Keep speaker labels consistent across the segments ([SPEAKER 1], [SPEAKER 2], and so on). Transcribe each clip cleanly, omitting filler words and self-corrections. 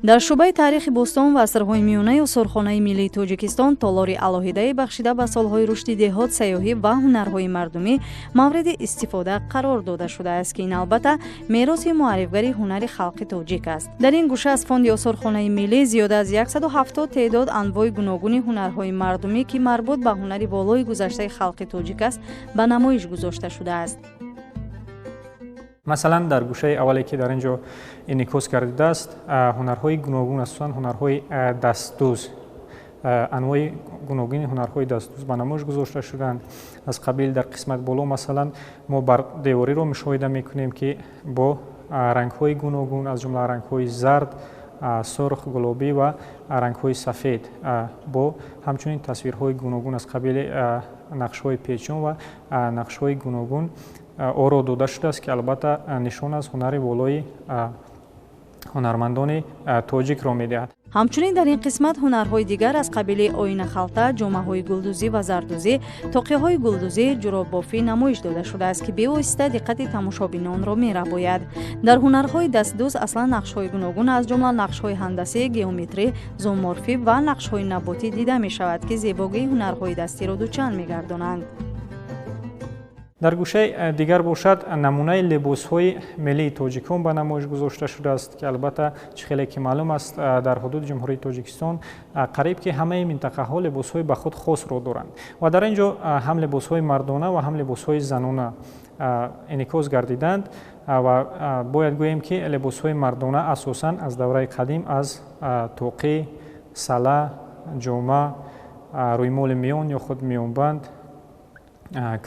[SPEAKER 1] Дар шӯъбаи таърихи бостон ва асрҳои миёнаи Осорхонаи миллии Тоҷикистон толори алоҳидае, бахшида ба солҳои рушди деҳот, сайёҳӣ ва ҳунарҳои мардумӣ, мавриди истифода қарор дода шудааст, ки ин, албатта, мероси муаррифгари ҳунари халқи тоҷик аст. Дар ин гӯша аз фонди Осорхонаи миллӣ зиёда аз 170 теъдод анвои гуногуни ҳунарҳои мардумӣ, ки марбут ба ҳунари волои гузаштаи халқи тоҷик аст, ба намоиш гузошта шудааст.
[SPEAKER 2] Масалан, дар гӯшаи аввале, ки дар ин ҷо инъикос гардидааст, ҳунарҳои гуногун, асосан ҳунарҳои дастдӯз, анвои гуногуни ҳунарҳои дастдӯз ба намоиш гузошта шуданд. Аз қабил дар қисмат боло, масалан, мо бардевориро мушоҳида мекунем, ки бо рангҳои гуногун, аз ҷумла рангҳои зард, сурх, гулобӣ ва рангҳои сафед, бо ҳамчунин тасвирҳои гуногун аз қабили нақшҳои печон ва нақшҳои гуногун оро дода шудааст, ки албатта нишон аз ҳунари волои ҳунармандони тоҷикро медиҳад.
[SPEAKER 1] Ҳамчунин дар ин қисмат ҳунарҳои дигар аз қабили оинахалта, ҷомаҳои гулдӯзӣ ва зардӯзӣ, тоқиҳои гулдӯзӣ, ҷуроббофӣ намоиш дода шудааст, ки бевосита диққати тамошобинонро мерабояд. Дар ҳунарҳои дастдӯз аслан нақшҳои гуногун, аз ҷумла нақшҳои ҳандасӣ, геометрӣ, зооморфӣ ва нақшҳои наботӣ дида мешавад, ки зебогии ҳунарҳои дастиро дучанд мегардонанд.
[SPEAKER 2] Дар гӯшаи дигар бошад, намунаи либосҳои миллии тоҷикон ба намоиш гузошта шудааст, ки албатта, чӣ хеле ки маълум аст, дар ҳудуди Ҷумҳурии Тоҷикистон қариб ки ҳамаи минтақаҳо либосҳои ба худ хосро доранд ва дар ин ҷо ҳам либосҳои мардона ва ҳам либосҳои занона инъикос гардиданд. Ва бояд гӯем, ки либосҳои мардона асосан аз давраи қадим аз тоқӣ, сала, ҷома, рӯймоли миён ё худ миёнбанд,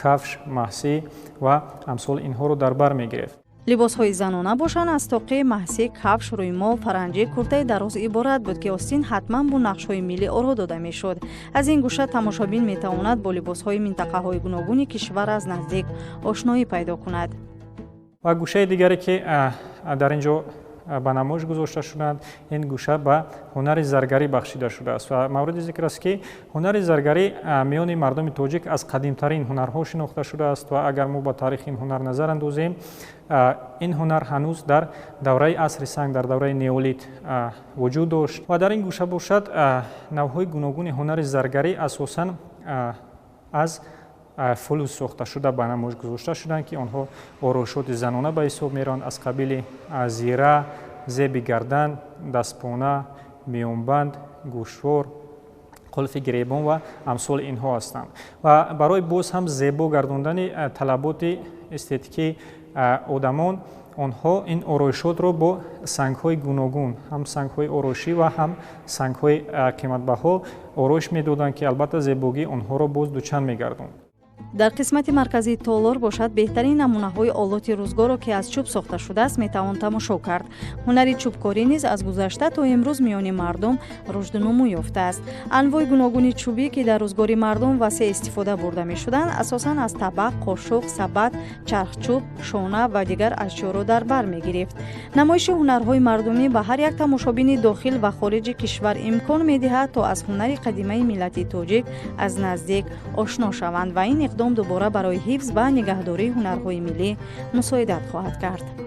[SPEAKER 2] кафш, маҳсӣ ва амсоли инҳоро дар бар мегирифт.
[SPEAKER 1] Либосҳои занона бошанд, аз тоқӣ, маҳсӣ, кафш, рӯймол, фаранҷӣ, куртаи дароз иборат буд, ки остин ҳатман бо нақшҳои миллӣ оро дода мешуд. Аз ин гӯша тамошобин метавонад бо либосҳои минтақаҳои гуногуни кишвар аз наздик ошноӣ пайдо кунад.
[SPEAKER 2] Ва гӯшаи дигаре, ки дар ин ҷо ба намоиш гузошта шуданд, ин гӯша ба ҳунари заргарӣ бахшида шудааст. Ва мавриди зикр аст, ки ҳунари заргарӣ миёни мардуми тоҷик аз қадимтарин ҳунарҳо шинохта шудааст. Ва агар мо ба таърихи ин ҳунар назар андозем, ин ҳунар ҳанӯз дар давраи асри санг, дар давраи неолит вуҷуд дошт. Ва дар ин гӯша бошад, навъҳои гуногуни ҳунари заргарӣ, асосан аз флӯз сохташуда, ба намоиш гузошта шуданд, ки онҳо ороишоти занона ба ҳисоб мераванд, аз қабили зира, зеби гардан, дастпона, миёнбанд, гӯшвор, қулфи гиребон ва амсоли инҳо ҳастанд. Ва барои боз ҳам зебо гардондани талаботи эстетикии одамон, онҳо ин ороишотро бо сангҳои гуногун, ҳам сангҳои ороишӣ ва ҳам сангҳои қиматбаҳо ороиш медоданд, ки албатта зебогии онҳоро боз дучанд мегардонд.
[SPEAKER 1] Дар қисмати марказии толор бошад, беҳтарин намунаҳои олоти рӯзгоро, ки аз чӯб сохта шудааст, метавон тамошо кард. Ҳунари чӯбкорӣ низ аз гузашта то имрӯз миёни мардум рушду нумӯ ёфтааст. Анвои гуногуни чӯбӣ, ки дар рӯзгори мардум васеъ истифода бурда мешуданд, асосан аз табақ, қошуқ, сабат, чархчӯб, шона ва дигар ашёро дар бар мегирифт. Намоиши ҳунарҳои мардумӣ ба ҳар як тамошобини дохил ва хориҷи кишвар имкон медиҳад, то аз ҳунари қадимаи миллати тоҷик аз наздик ошно шаванд, ва ин иқдом дубора барои ҳифз ва нигаҳдории ҳунарҳои миллӣ мусоидат хоҳад кард.